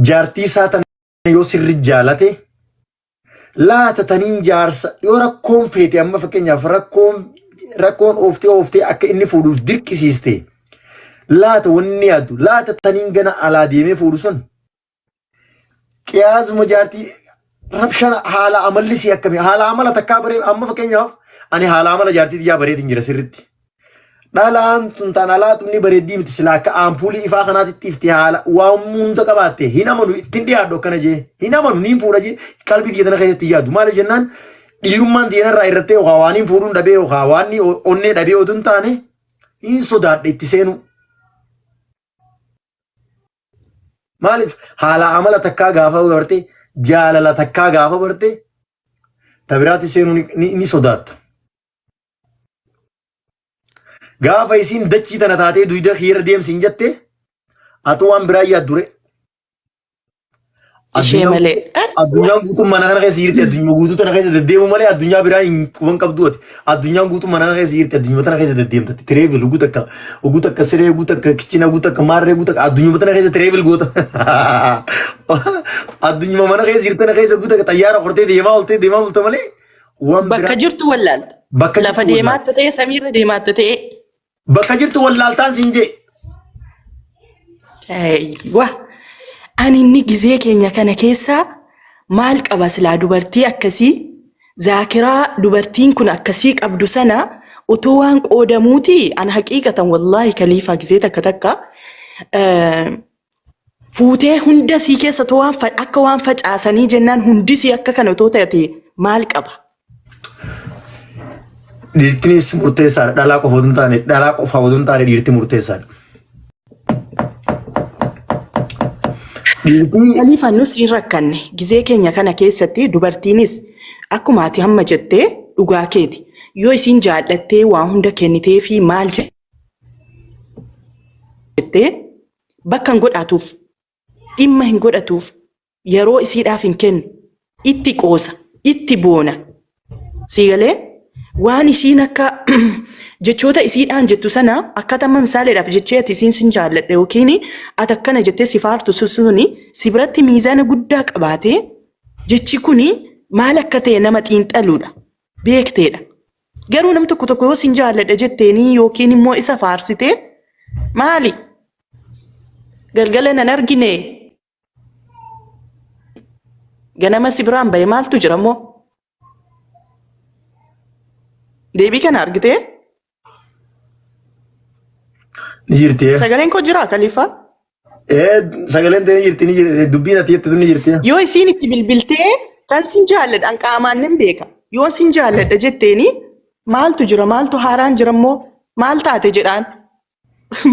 Jaartii isaa tana yoo sirri jaalate laata taniin jaarsa yoo rakkoon feete amma fakkeenyaaf rakkoon rakkoon ooftee ooftee akka inni fuudhuuf dirqisiiste laata wanni yaaddu laata taniin gana alaa deemee fuudhu sun qiyaasuma jaartii rabshaan haala amalli sii akkamii haala amala takkaa baree amma fakkeenyaaf ani haala amala jaartii tiyyaa bareetiin jira sirritti. Dhalaan tun taan alaa tun ni bareeddii miti silaa akka aampuulii ifaa kanaatitti ifti haala waan hunda qabaatte hin amanu ittiin dhiyaadhu akkana jee hin amanu niin fuudha jee qalbii tiyya tana keessatti yaadu maaliif jennaan dhiirummaan tiyya narraa irrattee yookaan waan hin fuudhuun dhabee yookaan waan onnee dhabee oduu hin taane hin sodaadhe itti seenuu. Maaliif haala amala takkaa gaafa barte jaalala takkaa gaafa barte ta biraatti seenuu ni sodaatta. Gaafa isiin dachii tana taatee duyda kiyyarra deemsi hin jette atu waan biraa yaaddure. Ishee malee. Addunyaan guutuun mana kana keessa jirti addunyaa guutuu tana keessa deddeemu malee addunyaa biraa hin quban qabdu ati. Addunyaan guutuun mana kana keessa jirti addunyaa tana keessa deddeemta. Tireevil oguu takka oguu takka siree oguu takka kichina oguu takka maarree oguu takka addunyaa tana keessa tireevil goota. Addunyaa mana keessa jirti tana keessa oguu takka xayyaara kortee deemaa oltee deemaa bulta malee waan Bakka biraa jirtu wallaalta. bakka Lafa jirtu deemaa wallaalta. ta'e samiirra deemaa ta'e. Bakka jirtu wallaaltaan siin jee. Aywa. Ani inni gizee keenya kana keessaa maal qaba silaa dubartii akkasii zaakiraa dubartiin kun akkasii qabdu sana otoo waan qoodamuuti an haqiiqatan wallaahi kaliifaa gizee takka takka fuutee hunda sii keessa otoo waan akka waan facaasanii jennaan hundi sii akka kana otoo ta'e maal qaba? Dhiirtinis murteessaadha. Dhalaa qofa otoo hin taane dhalaa qofa otoo hin taane dhiirti murteessaadha. Dhiirtii Kaliifaan nus hin rakkanne gizee keenya kana keessatti dubartiinis akkuma ati hamma jettee dhugaa keeti. Yoo isiin jaallattee waa hunda kennitee fi maal jettee bakka hin godhatuuf dhimma hin godhatuuf yeroo isiidhaaf hin kennu itti qoosa itti boona sii galee waan isiin akka jechoota isiidhaan jettu sana akkaataa amma misaaleedhaaf jechee ati isiin sin jaalladha yookiin ati akkana jettee si faartu suni si biratti miizaana guddaa qabaatee jechi kuni maal akka ta'e nama xiinxaluudha beekteedha. Garuu nam tokko tokko yoo sin jaalladha jetteenii yookiin immoo isa faarsitee maali galgala nan argine ganama si biraan bahe maaltu jira immoo? Deebii kana argitee? Ni jirti. Sagaleen koo jiraa Kaliifaa? Ee sagaleen tee ni jirti ni jirti dubbiin ati jettu ni jirti. Yoo isiin itti bilbiltee kan sin jaalladha an qaamaan nan beeka. Yoo sin jaalladha jetteeni maaltu jira maaltu haaraan jira immoo maal taate jedhaan.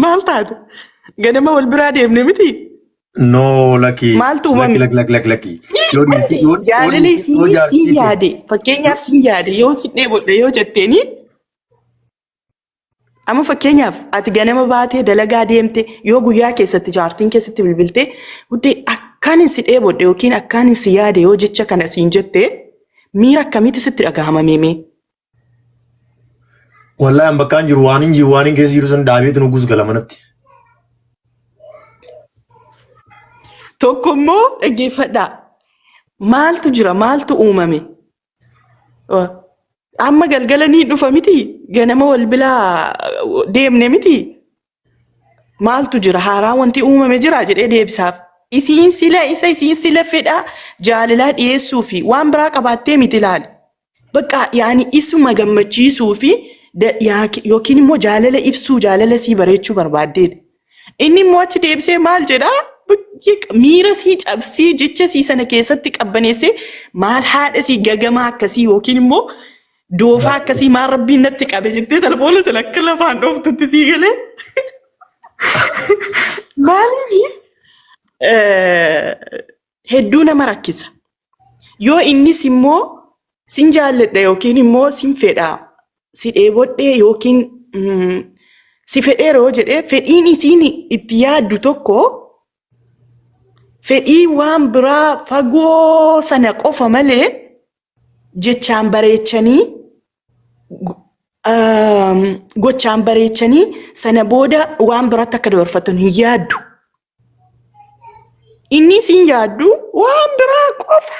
Maal taate? Ganama wal biraa deemne miti? No lakki. Maaltu uumame? Lakki lakki lakki lakki. Yoo dhiirti yoo Jaalala yoo isiin jaartii siin tee yaade fakkeenyaaf siin yaade yoo si dheebodhe yoo jetteeni amma fakkeenyaaf ati ganama baatee dalagaa deemte yoo guyyaa keessatti jaartiin keessatti bilbilte guddee akkaan si dheebodhe yookiin akkaan si yaade yoo jecha kana siin jette miira akkamiitu sitti dhagahama meemee? Wallahi an bakkaan jiru waan hin jiru waan hin keessa jiru san dhaabeetu nu gala manatti. Tokko immoo dhaggeeffadhaa. Maaltu jira? Maaltu uumame? Amma galgala ni dhufa miti? Ganama wal bilaa deemne miti? Maaltu jira? Haaraa wanti uumame jira jedhee deebisaaf. Isiin sila isa isiin sila fedha jaalalaa dhiyeessuu fi waan biraa qabaattee miti ilaali. Bakka yaani isuma gammachiisuu fi yookiin immoo jaalala ibsuu jaalala sii bareechuu barbaaddeeti. Inni immoo achi deebisee maal jedhaa? Miira sii cabsee jecha sii sana keessatti qabbaneessee maal haadha sii gagamaa akkasii yookiin immoo doofaa akkasii maal rabbiin natti qabe jettee telefoona sana akka lafaan dhooftutti sii galee. Maaliif hedduu nama rakkisa. Yoo innis immoo sin jaalladha yookiin immoo sin fedha si dheebodhee yookiin si fedheera yoo jedhee fedhiin isiin itti yaaddu tokko fedhii waan biraa fagoo sana qofa malee jechaan bareechanii gochaan bareechanii sana booda waan biraatti akka dabarfatan hin yaaddu. Inni isiin yaaddu waan biraa qofa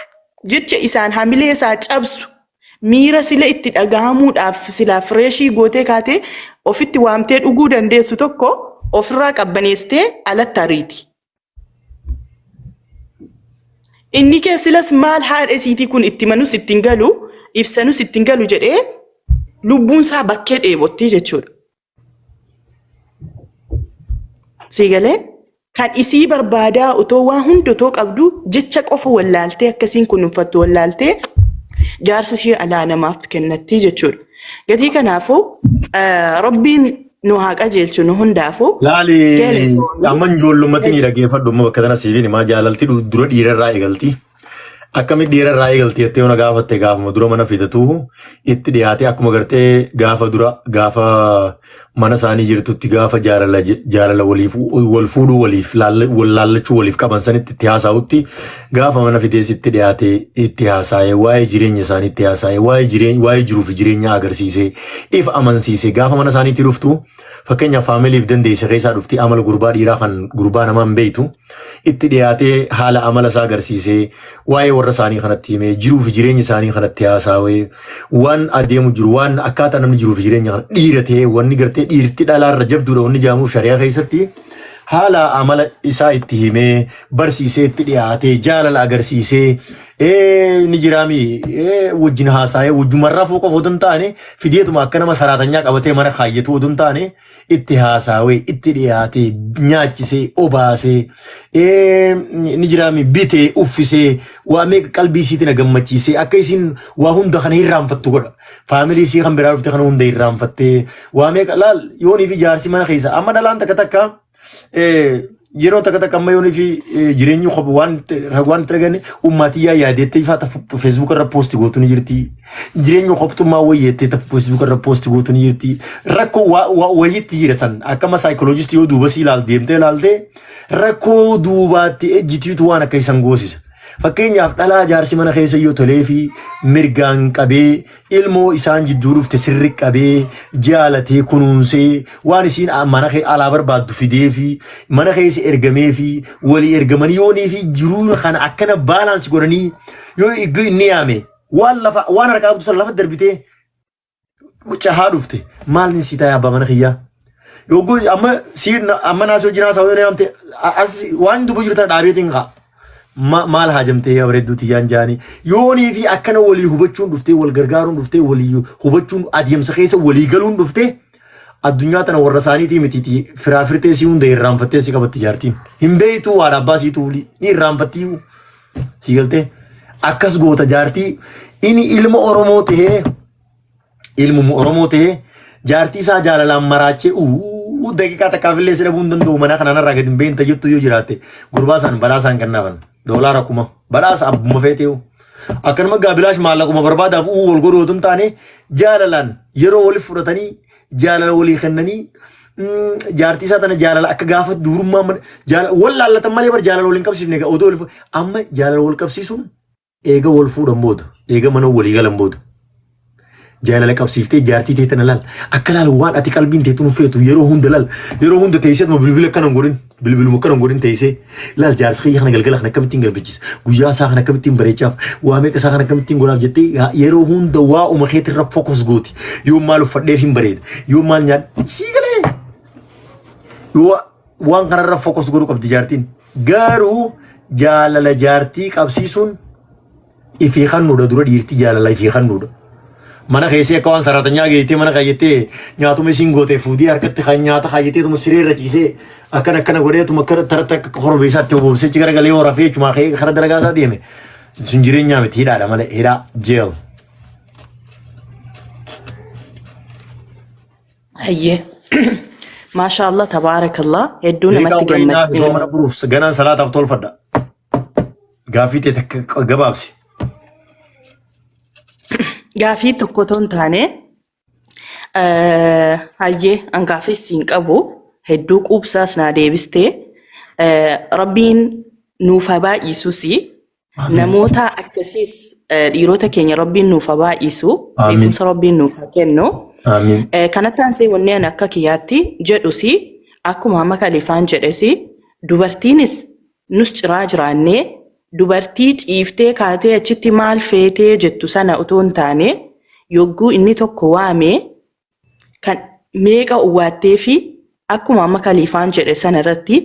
jecha isaan hamilee isaa cabsu miira sila itti dhagahamuudhaaf silaa fireeshii gootee kaatee ofitti waamtee dhuguu dandeessu tokko ofirraa qabbaneessitee alatti ariiti. Inni kee silas maal haadha isiitii kun itti manus ittiin galu ibsanus ittiin galu jedhee lubbuun isaa bakkee dheebottii jechuudha. Sii galee? Kan isii barbaadaa otoo waa hunda otoo qabdu jecha qofa wallaaltee akkasiin kunuunfattu wallaaltee jaarsa ishee alaa namaaf kennatti jechuudha. Gatii kanaafuu Rabbiin nu haa qajeelchu nu hundaafuu. Laali Galatoomii. amma ijoollumatti ni dhaggeeffadhu amma bakka tana siifin himaa jaalalti dura dhiirarraa eegalti. Akkamitti dhiirarraa eegalti jettee yoo na gaafatte gaafuma dura mana fidatu itti dhiyaatee akkuma gartee gaafa dura gaafa mana isaanii jirtutti gaafa jaalala jaalala waliif wal fuudhuu waliif wal laallachuu waliif qaban sanitti itti haasa'utti gaafa mana fidees itti dhiyaatee itti haasa'ee waa'ee jireenya isaanii itti haasa'ee waa'ee jireenya waa'ee jiruu fi jireenyaa agarsiisee if amansiisee gaafa mana isaaniitti dhuftu fakkeenyaaf faamiliif dandeesse keessaa dhufti amala gurbaa dhiiraa kan gurbaa namaa hin beektu. itti dhiyaatee haala amala isaa agarsiisee waa'ee warra isaanii kanatti himee jiruu fi jireenya isaanii kanatti haasawee waan adeemu jiru waan akkaataa namni jiruu fi jireenya kana dhiira ta'ee wanni gartee dhiirti dhalaarra jabduudha wanni jaamuuf shari'aa keessatti haala amala isaa itti himee barsiisee itti dhiyaatee jaalala agarsiisee ni jiraami wajjin haasa'ee wajjuma rafuu qofa otoo hin taane fideetuma akka nama saraatanyaa qabatee mana kaayyatu otoo hin taane itti haasaawee itti dhiyaatee nyaachisee obaasee ni jiraami bitee uffisee waa meeqa qalbii isiitiin gammachiisee akka isiin waa hunda kana hirraanfattu godha. Faamilii isii kan biraa dhufte kana hunda hirraanfattee waa meeqa laal yoonii fi jaarsi mana keessa amma dhalaan takka takka yeroo takka takka amma yoonii fi jireenyi kophu waan waan itti dhagane ummaatiyyaa yaadeettee ifaa ta feesbuuk irra poosti gootu ni jirti. Jireenya kophxummaa wayyeettee ta feesbuuk irra poosti gootu ni jirti. Rakkoo wayiitti jira san akkama saayikoloojistii yoo duuba si ilaal deemtee ilaaltee rakkoo duubaatti ejjitiitu waan akka isan goosisa. Fakkeenyaaf dhalaa jaarsi mana keessa yoo tolee fi mirgaan qabee ilmoo isaan jidduu dhufte sirri qabee jaalatee kunuunsee waan isiin mana kee alaa barbaaddu fidee fi mana keessa ergamee fi walii ergamanii yoonii fi jiruu kana akkana baalaansi godhanii yoo iddoo inni yaame waan lafa waan harkaa qabdu san lafa darbitee cahaa dhufte maal ni sii taa'e abbaa mana kiyyaa. Yogguu amma si amma naasii hojii naasaa yoo yaamte as waan dubbu jiru tana dhaabeetiin kaa. Maal haajamtee yaa bareedduu tiyyaan jaanii yoonii fi akkana walii hubachuun dhuftee wal gargaaruun dhuftee walii hubachuun adeemsa keessa walii galuun dhuftee addunyaa tana warra isaaniitii mitiitii firaafirtee si hunda irraanfattee si qabatti jaartiin hin beektuu haadha abbaa siituu ni irraanfattii si galtee akkas goota jaartii inni ilma Oromoo tahee ilmuma Oromoo ta'ee jaartii isaa jaalalaan maraachee uu daqiiqaa takkaaf illee si dhabuu hin danda'u mana kanaan irraa gadi hin beekta jettu yoo jiraatte gurbaa isaan badhaasaan kennaafan doolaara kuma badhaasa abbuma feeteewu. Akkanuma gaabilaash maallaquma barbaadaaf uu wal godhu otoo hin taane jaalalaan yeroo waliif fudhatanii jaalala walii kennanii jaartii isaa tana jaalala akka gaafa dubrummaa mana jaalala wal laallatan malee bar jaalala wal hin qabsiifne egaa otoo wal amma jaalala wal qabsiisuun Eega wal fuudhan booda, eega mana walii galan booda. Jaalala qabsiiftee jaartii tee tana laal. Akka laal waan ati qalbiin teetu nu feetu yeroo hunda laal. Yeroo hunda teessee atuma bilbila akkana hin godhin. Bilbiluma akkana hin godhin teessee. Laal jaarsi kiyya kana galgala kana akkamittiin galbichisa. Guyyaa isaa kana akkamittiin bareechaaf. Waa meeqa isaa kana akkamittiin godhaaf jettee yeroo hunda waa uma keetirra focus gooti. Yoo maal uffadheef hin bareeda. Yoo maal nyaadhe. Sii galee. Yoo waan kanarra focus godhuu qabdi jaartiin. Garuu jaalala jaartii qabsiisuun ifii kannuudha dura dhiirti jaalala ifii kannuudha. Mana keessee akka waan saraatanyaa geettee mana kaayyatee nyaatuma isiin gootee fuudhee harkatti kan nyaata kaayyatee tuma siree irra ciisee akkana akkana godhee tuma akkana taratti akka korbeessaatti isaatti oboomsee achi garagalee yoo rafee jechumaa ka'ee kara dalagaa isaa deeme. Sun jireenyaa miti hidhaadha malee hidhaa jeel. Hayyee. Maashaallah tabaarakallah hedduu Beekaa namatti umrii naa fi gammadde. soomana buruuf ganaan salaataaf tolfadha. Gaaffii tee takka gabaabsi. Gaafii tokko otoo hin taane hayyee an gaafii siin qabu hedduu quubsaas naa deebistee rabbiin nuuf haa baay'isusi Amiin. Namoota akkasiis dhiirota keenya Rabbiin nuuf haa baay'isu, Amiin. beekumsa Rabbiin nuuf haa kennu. Amiin. Kanatti aansee wanni ani akka kiyyaatti jedhusi akkuma amma Kaliifaan jedhesi dubartiinis nus ciraa jiraannee dubartii ciiftee kaatee achitti maal feetee jettu sana otoo hin taane yogguu inni tokko waame kan meeqa uwwaattee fi akkuma amma kaliifaan jedhe sana irratti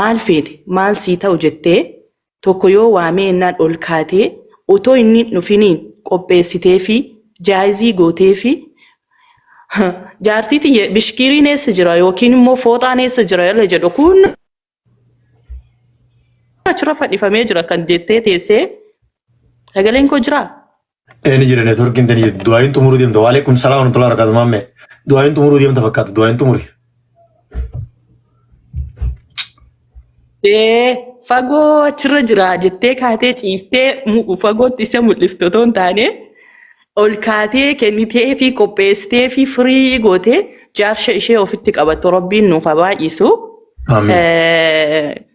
maal feete maal sii ta'u jettee tokko yoo waamee ennaan ol kaatee otoo inni hin dhufiniin qopheessitee fi jaayizii gootee fi jaartii tiyya bishkiiriin eessa jira yookiin immoo fooxaan eessa jira yalla jedhu kun achirra fadhifamee jira kan jettee teessee sagaleen koo jiraa? Ni jira neetworkiin tani jirti. Du'aayin xumuruu deemta. Waalaikum salaam warahmatullahi wabarakatuh maammee. Du'aayin xumuruu deemta fakkaata. Du'aayin xumuri. Ee, fagoo achirra jira jettee kaatee ciiftee fagootti isa mul'iftu otoo hin taane ol kaatee kennitee fi qopheessitee fi firii gootee jaarsha ishee ofitti qabattu Rabbiin nuuf haa baay'isu. Amiin.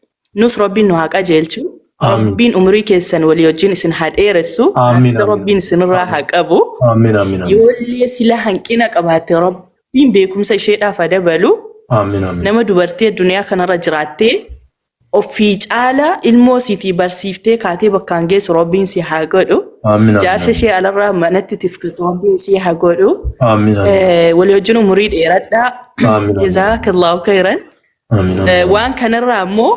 Nus Rabbiin nu haa qajeelchu. Amiin. Rabbiin umurii keessan walii wajjin isin haa dheeressu. Amiin. Haasida Amiin. Rabbiin isinirraa haa qabu. Amiin. Amiin. Amiin. Yoollee sila hanqina qabaatte Rabbiin beekumsa isheedhaaf haa dabalu. Amiin. Amiin. Nama dubartii addunyaa kanarra jiraattee ofii caala ilmoo isiitii barsiiftee kaatee bakkaan geessu Rabbiin si haa godhu. Amiin. Amiin. Jaarsha ishee alarraa manatti tifkatu Rabbiin si haa godhu. Amiin. Amiin. Walii wajjin umurii dheeradhaa. Amiin. Amiin. Jazaakallahu khairan. Amiin. Amiin. Waan kanarraa immoo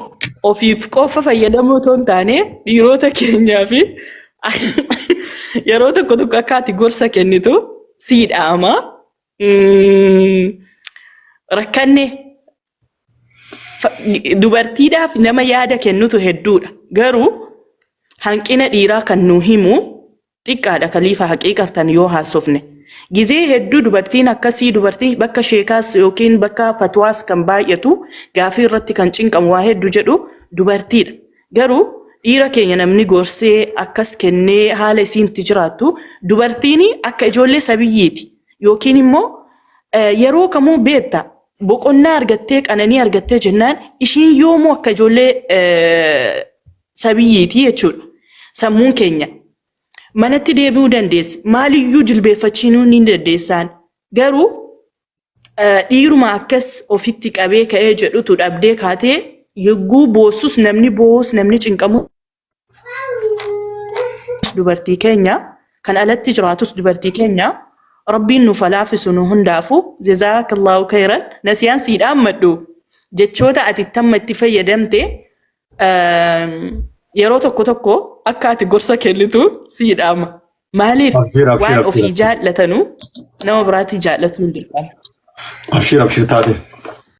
ofiif qofa fayyadamuu otoo hin taane dhiirota keenyaa fi yeroo tokko tokko akka ati gorsa kennitu sii dhaama. Rakkanne dubartiidhaaf nama yaada kennutu hedduudha. Garuu hanqina dhiiraa kan nu himu xiqqaadha kaliifa haqiiqatan yoo haasofne. Gizee hedduu dubartiin akkasii dubartii bakka sheekaas yookiin bakka fatwaas kan baay'atu gaafii irratti kan cinqamu waa hedduu jedhu dubartiidha. Garuu dhiira keenya namni gorsee akkas kennee haala isiin itti jiraattu dubartiin akka ijoollee sabiyyiiti yookiin immoo yeroo kamuu beekta boqonnaa argattee qananii argattee jennaan ishiin yoomuu akka ijoollee sabiyyiiti jechuudha. Sammuun keenya manatti deebi'uu dandeessi. Maaliyyuu jilbeeffachiinuu ni dandeessaan. Garuu dhiiruma akkas ofitti qabee ka'ee jedhutu dhabdee kaatee yogguu boossus namni boo'us namni cinqamus dubartii keenya kan alatti jiraatus dubartii keenya Rabbiin nuuf haa laaffisu nu hundaafu jazaakallahu khairan nasiyaan sii dhaammadhu jechoota ati tamma itti fayyadamte yeroo tokko tokko akka ati gorsa kennitu sii dhaama. Maaliif Abshir abshir waan abshir ofii abshir. jaallatanu nama biraatii jaallatu hin dirqama. Abshir abshir taate.